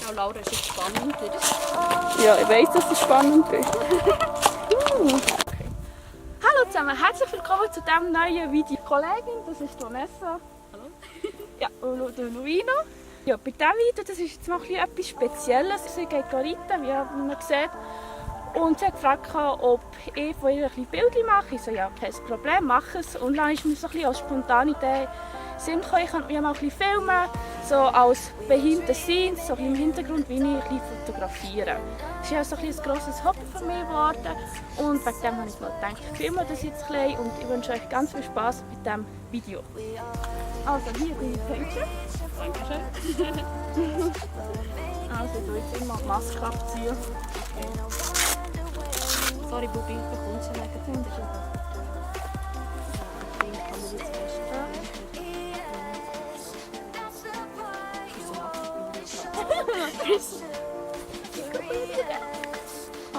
Oh, Laura, ist jetzt spannend, oder? Ja, ich weiss, dass es spannend ist. Hallo zusammen, herzlich willkommen zu diesem neuen Video. Kollegin, das ist Vanessa. Hallo. Ja, und Luino. Ja, bei diesem Video, das ist jetzt mal etwas Spezielles. Sie geht reiten, wie man sieht. Und sie hat gefragt, ob ich von ihr ein bisschen Bilder mache. Ich so, ja, kein Problem, mache es. Und dann ist mir so ein bisschen als spontane Idee Sinn gekommen, ich könnte mich mal ein bisschen filmen, so als Behind the Scenes, so im Hintergrund, wie ich ein bisschen fotografiere. Das ist ja so ein grosses Hobby von mir geworden. Und wegen dem habe ich mal gedacht, ich filme das jetzt ein bisschen und ich wünsche euch ganz viel Spaß mit diesem Video. Also hier die Päckchen. Dankeschön. Also ich tue jetzt immer die Maske abziehen. Sorry, Bubi, du bekommst ja nicht. Den kann man jetzt feststellen. Oh.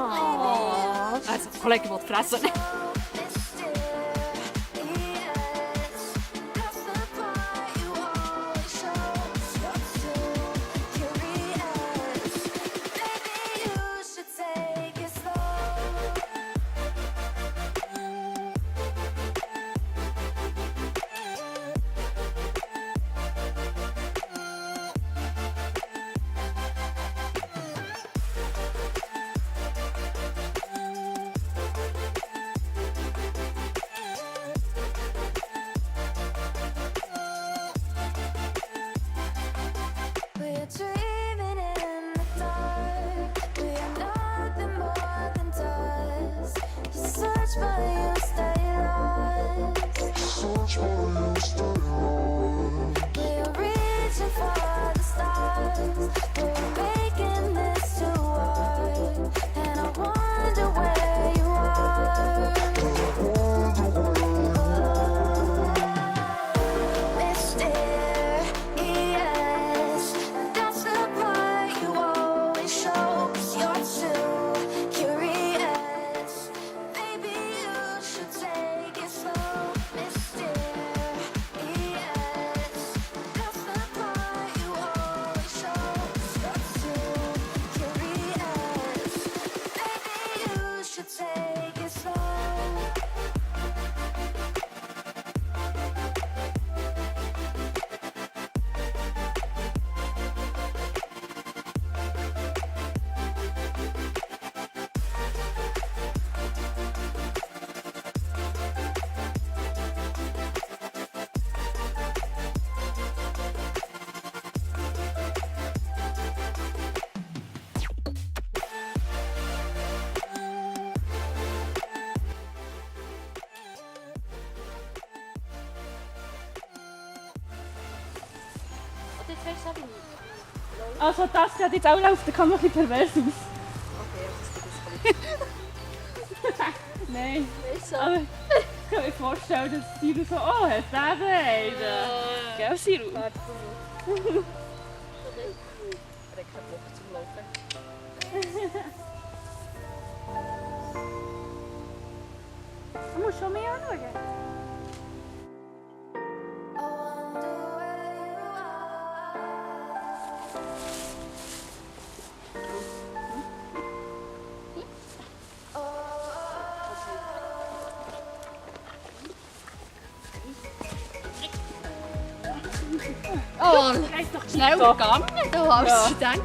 Also, der Kollege will fressen. Also das sieht jetzt auch auf der Kamera ein bisschen pervers aus. Okay, das ist Nein. Aber ich kann mir vorstellen, dass Siru so, oh, hat der einen. Gell, Siru? Ich habe keinen Bock zum Laufen. Du musst schon mehr anschauen. Oh, Vielleicht noch schnell gegangen. Du hast gedacht.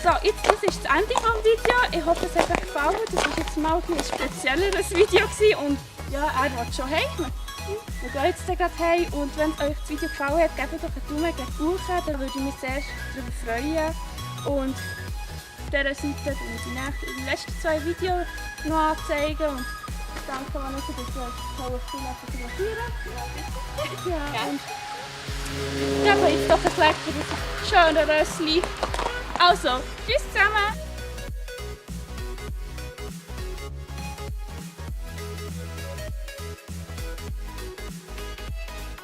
So, jetzt, das ist das Ende des Videos. Ich hoffe, es hat euch gefallen. Das war jetzt mal ein spezielleres Video gewesen und ja, er will schon heim. Wir gehen jetzt gerade heim und wenn euch das Video gefallen hat, gebt doch einen Daumen hoch, dann würde ich mich sehr darüber freuen. Und auf dieser Seite werde ich die letzten 2 Videos noch anzeigen. Und danke, Vanessa, dass du tolle Filme fotografieren. Ja, und geben jetzt doch ein leckeres, schönes Rössli. Also, tschüss zusammen!